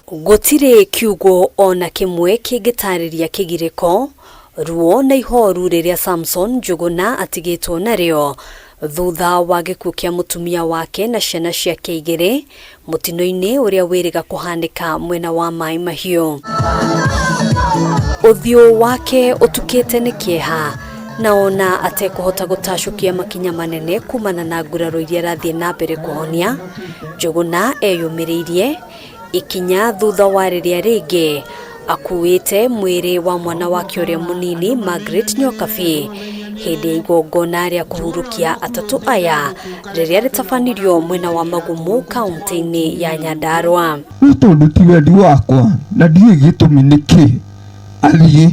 Gũtirĩ kiugo ona kĩmwe kĩngĩtarĩria kĩgirĩko, ruo na ihoru rĩrĩa Samson Njuguna atigĩtwo narĩo thutha wa gĩkuũ kĩa mũtumia wake na ciana ciake igĩrĩ mũtino-inĩ ũrĩa wĩrĩga kũhanĩka mwena wa Maĩ Mahiũ. Ũthiũ wake ũtukĩte nĩ kĩeha na ona atekũhota gũtacũkia makinya manene kumana na nguraro iria arathiĩ na mbere kũhonia, Njuguna eyũmĩrĩirie ikinya thutha wa rĩrĩa rĩngĩ akuĩte mwĩrĩ wa mwana wake ũrĩa mũnini Margaret Nyokabi hĩndĩ ya igongona rĩa kũhurũkia atatũ aya rĩrĩa rĩtabanirio mwena wa Magumu, kaunti-inĩ ya Nyandarua. No tondũ ti wendi wakwa na ndiũĩ gĩtũmi nĩkĩ athiĩ,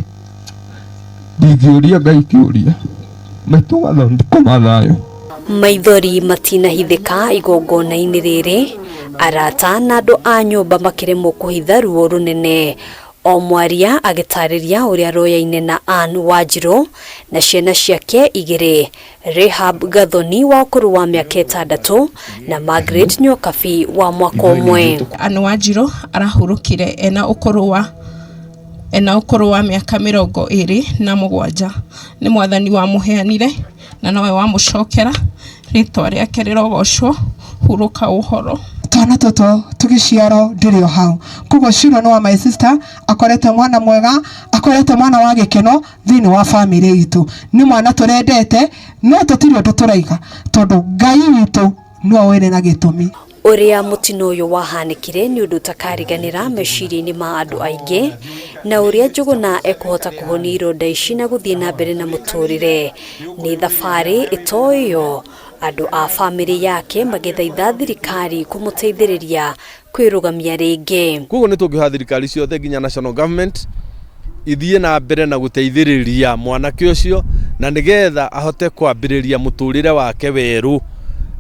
ndingĩũria Ngai kĩũria. Maitũ Gathoni, koma thayũ. Maithori matinahithĩka igongona-inĩ rĩrĩ, arata na andũ a nyũmba makĩremwo kũhitha ruo rũnene, o mwaria agĩtarĩria ũrĩa aroyaine na Ann Wanjirũ na ciana ciake igĩrĩ, Rahab Gathoni wa ũkũrũ wa mĩaka 6 na Margaret Nyokabi wa mwaka 1. Ann Wanjirũ arahurũkire ena ũkũrũ wa mĩaka 27. Nĩ Mwathani wamũheanire na nowe wamũcokera, rĩtwa rĩake rĩrogocwo. Hurũka ũhoro. Twana tũtũ tũgĩciarwo ndĩrĩ o hau, koguo Shiro nĩ wa my sister, akorete mwana mwega, akorete mwana wa gĩkeno thĩinĩ wa famĩlĩ itũ. Nĩ mwana tũrendete, no tũtirĩ ũndũ tũraiga tondũ Ngai witũ nĩwe wĩrĩ na gĩtũmi. Ũrĩa mũtino ũyũ wahanĩkire nĩ ũndũ ũtakariganĩra meciria-inĩ ma andũ aingĩ, na ũrĩa Njũgũna ekũhota kũhonia ironda ici na gũthiĩ na mbere na mũtũrĩre nĩ thabarĩ ĩtoĩyo, andũ a famĩlĩ yake magĩthaitha thirikari kũmũteithĩrĩria kwĩrũgamia rĩngĩ. Koguo nĩ tũngĩhoya thirikari ciothe, nginya national government, ithiĩ na mbere na gũteithĩrĩria mwanake ũcio na nĩgetha ahote kwambĩrĩria mũtũrĩre wake werũ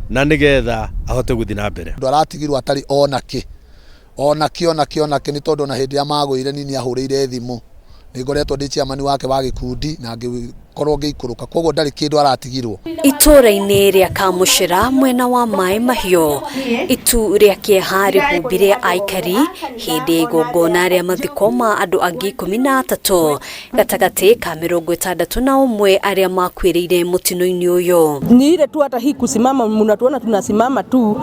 na nĩgetha ahote gũthiĩ na mbere. Andũ aratigirwo atarĩ onakĩ, onakĩ, onakĩ, onakĩ, nĩ tondũ ona hĩndĩ ĩrĩa magũire ni nĩ ahũrĩire thimũ. Nĩ ngoretwo ndĩ chairman wake wa gĩkundi na ngĩkorwo ngĩikũrũka, koguo ndarĩ kĩndũ aratigirwo. Itũũra-inĩ rĩa Kamũcĩra mwena wa Maĩ Mahiũ, itu rĩa kĩeha rĩhumbire aikari hĩndĩ ya igongona rĩa mathiko ma andũ angĩ 13 gatagatĩ ka 61 arĩa makuĩrĩire mũtino-inĩ ũyũ. Ni ile tu hata hii kusimama, mnatuona tunasimama tu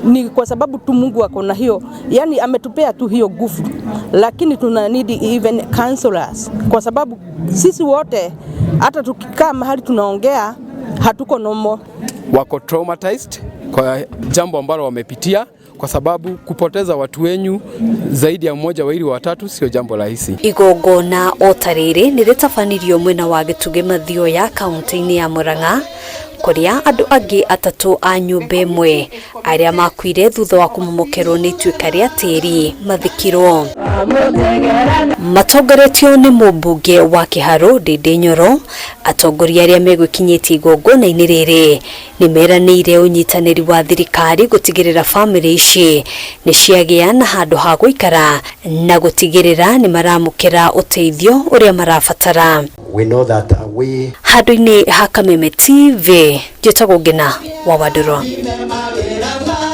ni kwa sababu tu Mungu ako na hiyo, yani ametupea tu hiyo nguvu, lakini tuna need even counselors kwa sababu sisi wote hata tukikaa mahali tunaongea hatuko normal. Wako traumatized kwa jambo ambalo wamepitia, kwa sababu kupoteza watu wenyu zaidi ya mmoja, wawili, watatu sio jambo rahisi. Igongona o ta rĩrĩ nĩ rĩtabanirio mwena wa Gĩtugĩ Mathioya, kaunti-inĩ ya Murang'a, kũrĩa andũ angĩ atatũ a nyũmba ĩmwe arĩa makuire thutha wa kũmomokerwo nĩ ituĩka rĩa tĩri mathikirwo matongoretio nĩ mũmbunge wa Kĩharũ Ndĩndĩ Nyoro. Atongoria arĩa megwĩkinyĩtie igongona-inĩ rĩrĩ nĩ meranĩire ũnyitanĩri wa thirikari gũtigĩrĩra bamĩrĩ ici nĩ ciagĩa na handũ ha gũikara na gũtigĩrĩra nĩ maramũkĩra ũteithio ũrĩa marabatara. We know that we Handũ-inĩ ha Kameme TV, njĩtagwo Ngina wa Wandũrwa.